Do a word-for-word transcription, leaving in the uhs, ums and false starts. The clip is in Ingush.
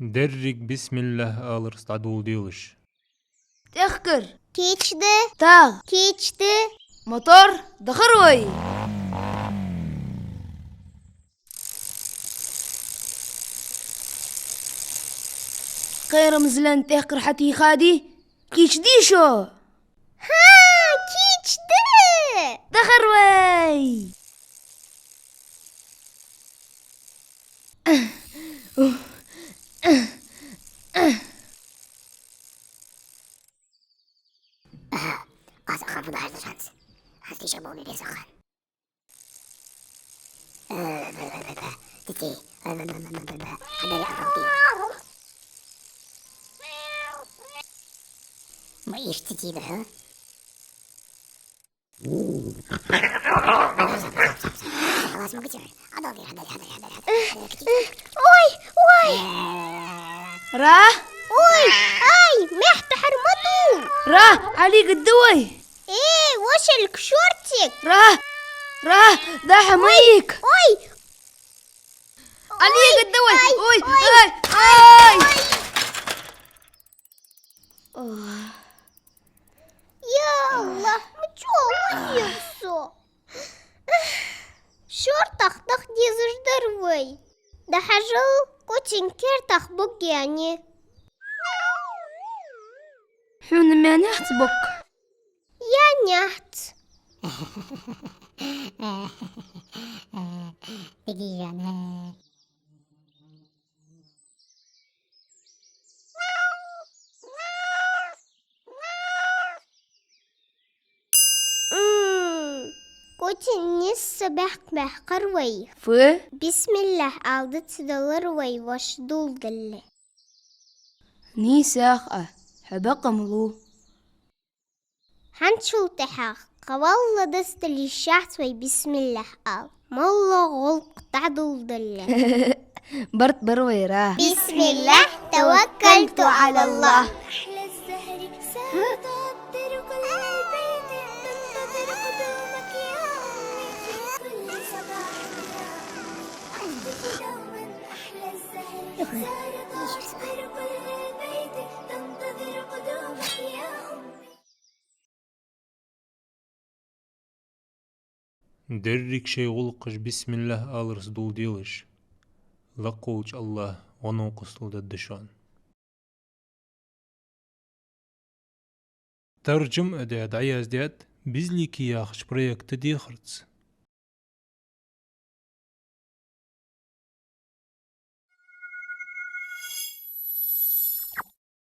Деррига бисмиллахӀ аларца дӀадоладелаш. ТӀехкар. Кийчде. ТагӀа. Кийчде. Мотор. Дахар вай. Кхерам злен тӀехкар хьатийхади, кийчдий шо? ХӀа, кийчде! Дахар вай! Аз ахан фу дахьаш да шанс? Аз тийша боми безахан. Тити. Хьадари, а, балди. Ма иштта тити да, хӀа? Халас, ма гучавар. Хьадари, хьадари, хьадари, хьадари, хьадари. Ой, ой! Ра? Ой, ай, мехь тӀехьара ма ду! Ра, Ӏалига да вай! Э, вошалг, шортик! Ра! Ра! Дахьа ма ийка! Ой! Али, ой, гад давай! Ой, ой, ой, ой, ой! Ой! Я АллахӀ, ма чӀоагӀа ваьв со! Шортах даха дезаш дар вай. ДӀахьажал, Котин кертах бог яьннай. Хьона ма яьннаяц бог? Яьннаяц. Дигижана. М, Котин нийсса бехк баьккхар вай. Фу? БисмиллахӀ ала ца далар вай, воша доладале. Нийсагӏа, хьо бакъ ма лу. ХӀанзчул тӀехьагӀа кхы валла дас дале йиш яц вай бисмиллахӀ ала, моллагӀа гӀулакх дӀадоладале. Барт бар вай, Ра. بسم الله توكلت على الله. Деррига шоай гӀулакхаш бисмиллахӀ аларца доладелаш. Лакхволча АллахӀа гӀо-новкъостал дергда шоана. Таржам а даь, дӀаяздаьд «Безликий» яхача проекта дехарца.